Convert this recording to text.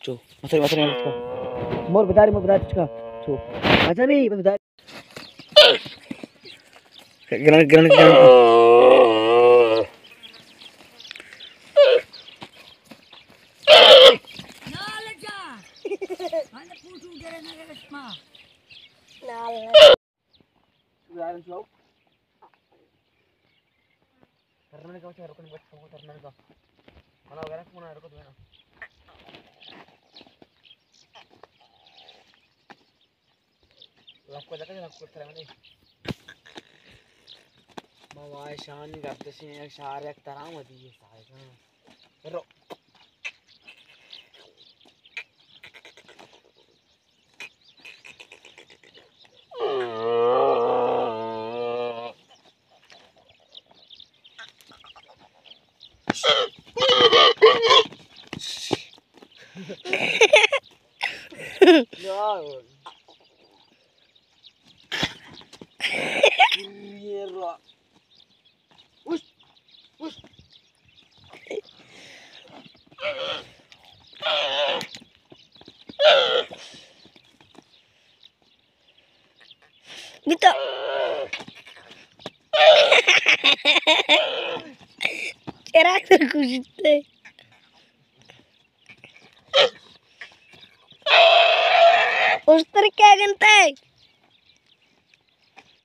چو، مسری، مسری، مسری۔ مور بداری، مور بداری چکا۔ چو۔ اچھا نہیں، بداری۔ گرن، گرن، گرن۔ ترنن کا بچہ رکن بچہ کو ترنن کا۔ منا وغیرہ کو منا رکو دینا۔ لکو جگہ لکو ترے منی۔ ما وای شان گردشی یک شار یک ترام دی سائے۔ رو۔ بیتا۔ چرا سر کشتے؟ اشتر کیا گنتے؟